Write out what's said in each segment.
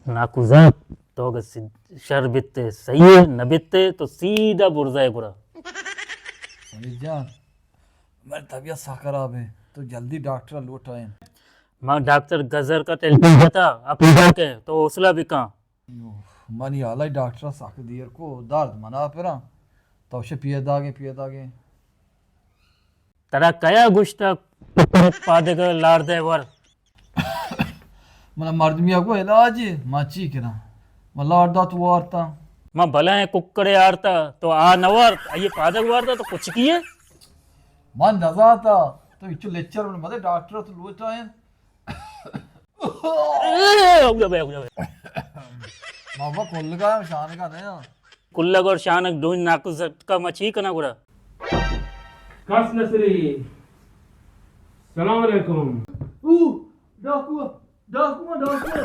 ناکوزات، تو اگہ سی-، شر بیتے صحیح ہے، نہ بیتے تو سیدھا برزا ہے گڑا۔ سمیر جان، میری طبیعت سخت خراب ہے، تو جلدی ڈاکٹر لوٹائیں۔ ما ڈاکٹر گزر کا ٹیلیفون جتا، اپنی جا کے تو حوصلہ بکاں۔ منی حالا ڈاکٹر سخت دیر کو، درد منا پرا، تو شے پیداگیں، پیداگیں۔ ترا کیا گوشتا پادگا لار دے ور؟ من مردمی کو علاج ہے، ما چی کرا؟ من لار دات وارتا۔ ما بلائیں ککڑے آرتا، تو آ نوارت، آئیے پادگ وارتا تو کچکی ہے؟ من نزاتا، تو اچو لیکچر من مدے ڈاکٹر تو لوٹائیں۔ اے، اگلا بے، اگلا بے۔ بابا کلگا شانگا نیا۔ کلگ اور شانگ ڈون ناکو زٹکا مچھی کنا گڑا۔ کس نسری۔ سلام علیکم۔ او، ڈاکو، ڈاکو، ڈاکو۔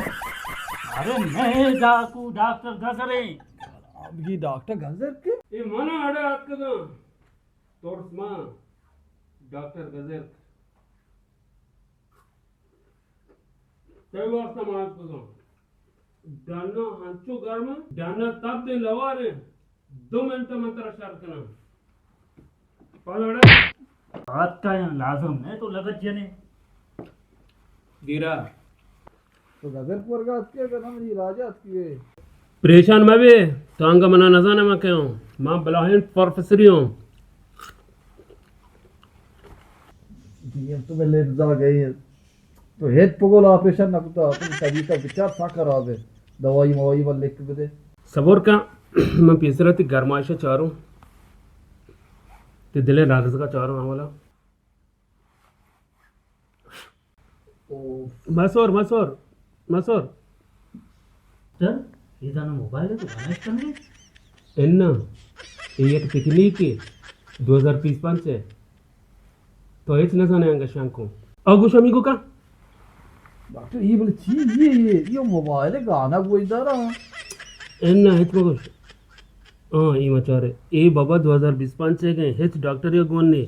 ارے نہیں ڈاکو، ڈاکٹر گزرے۔ ابھی ڈاکٹر گزر کے؟ اے منا اڑے آتکگا۔ ترس ما ڈاکٹر گزر۔ تئی واسطہ ما اتکگاں۔ ڈنا ہنچو گرم انت، ڈنا تب دے لوار انت۔ دو منٹ من ترا شر کناں۔ پادڑا۔ آتکا یا لازم ہے تو لگت جنے۔ دیرا۔ تو گزر پورگا اتکے کہ نہ منی راجا اتکے؟ پریشان مبے، تو انگا منا نزانے ما کئے اوں۔ ما بلاہیں پروفیسری اوں۔ ڈی ایم تو بلے رضا گئی ہے۔ تو ہیت پگول آپریشن نہ کتا، تئی طبیعت بچار سا خراب ہے۔ دوائی موائی بل لکھ بدے۔ صبر کن، من پیسرا تئی گرمائش چاروں۔ تئی دل رازگا چاروں اولا۔ مسور، مسور، مسور۔ ڈاکٹر، اے دانا موبائل ہے تو گانا اش کنگے؟ انا، اے یک تکنیک ہے، دو ہزار بیس پنچ ہے۔ تو ہچ نہ زانے انگا شنکو۔ او گوش امی گو کا؟ ڈاکٹر، اے بلے چی؟ اے، اے، اے موبائل ہے، گانا گوش دارا۔ انا، ہچ مگوش۔ ہاں، اے مچارے۔ اے بابا دو ہزار بیس پنچ ء گئے، ہچ ڈاکٹر ء گون نے۔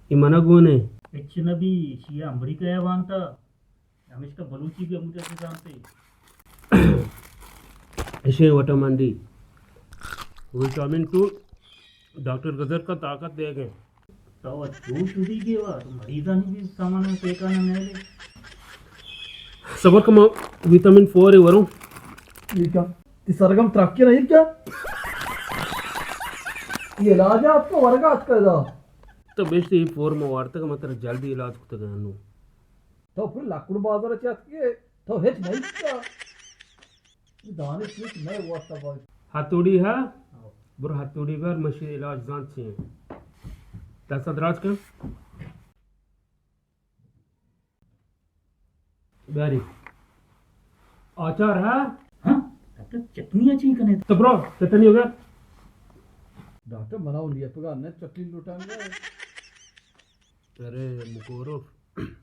اے منا گون ہے۔ ہچ نہ بی، ایشی ء امریکہ ء وانتا۔ ہمیشکا بلوچی بھی امریکہ سے جانتے۔ ایشی vitamin D, vitamin two, doctor گزر کا طاقت دے گئے۔ تو چو شدی گے وا، تو مریضانی بھی سامان ٹیکا نہ ملے۔ صبر کما، وٹامن فور ہے وروں۔ یہ کیا؟ تی سرگم ترقی نہیں کیا؟ یہ علاج ہے آپ کا، ورگا آج کا دا۔ تو بیشتر یہ فور میں وارتا کہ مطلب جلدی علاج کو تک انو۔ تو پھر لکڑ بازار چات کے، تو ہچ نہیں کیا؟ دانے چیک نئے واسطہ باش۔ ہتوڑی ہا؟ برو ہتوڑی بر، مشی علاج زانت چی ہیں۔ دست دراز کن۔ بیاری۔ آچار ہا؟ ہاں؟ ڈاکٹر چٹنی چی کنے؟ تو برو، چٹنی ہو گیا۔ ڈاکٹر منا وہ لیا پگا نہ چٹنی لوٹاں گا۔ ارے مکورو،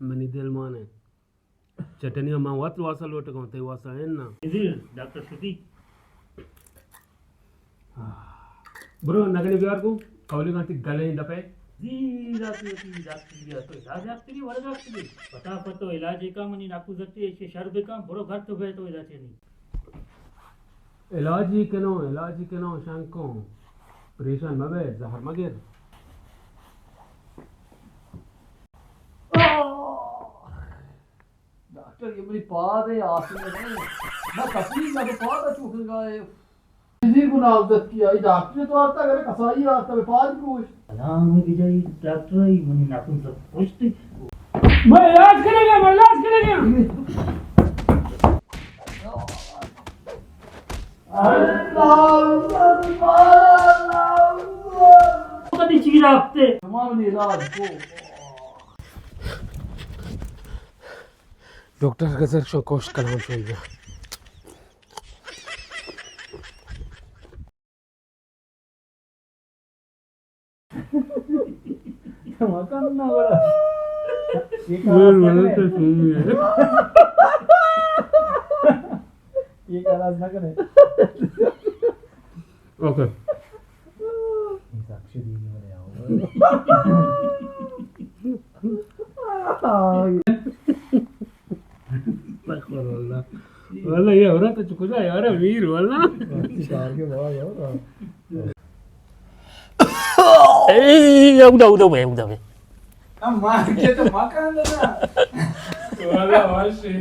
منی دل مانے۔ چٹنی ما وت واسا لوٹگاں، تئی واسا ہے نا۔ جی، ڈاکٹر شفیق۔ برو نگنی بیار کو، کولی گانتی گلیں دپے۔ جی، ڈاکٹر شفیق، ڈاکٹر بیا تو، ڈاکٹر ورگا ڈاکٹر۔ پتا پتو علاج کا منی ناکو زٹی، ایشی شر بکن، برو گھر تو بے تو علاج نہیں۔ علاجی کنو، علاجی کنو، شنکو۔ پریشان مبے، زہر مگر۔ ڈاکٹر، یہ منی پاد ہے، آسن ہے۔ نہ تکلیف، نہ تو پاد ہے، چوک گائے۔ کسی کو ناوزت کیا، یہ ڈاکٹر تو آتا، اگر کسائی آتا، میں پاد گوش۔ سلام بجائی ڈاکٹر، یہ منی ناکن سب پشت۔ میں علاج کرے گا، میں علاج کرے گا۔ اللہ اکبر، اللہ اکبر۔ کدی چیر آپتے؟ تمام علاج کو۔ ڈاکٹر گزر شو کوش کلام شو بیا۔ مکن نہ بڑا۔ یہ کلاس نہ کرے۔ یہ کلاس نہ کرے۔ اوکے۔ ساکشی دیدی بڑے آؤ۔ استغفر اللہ۔ والله یہ عورت تو کجا یار، امیر والله. اے، اودا، اودا بے، اودا بے. ہم مار کے تو مکان دا. والله واشی.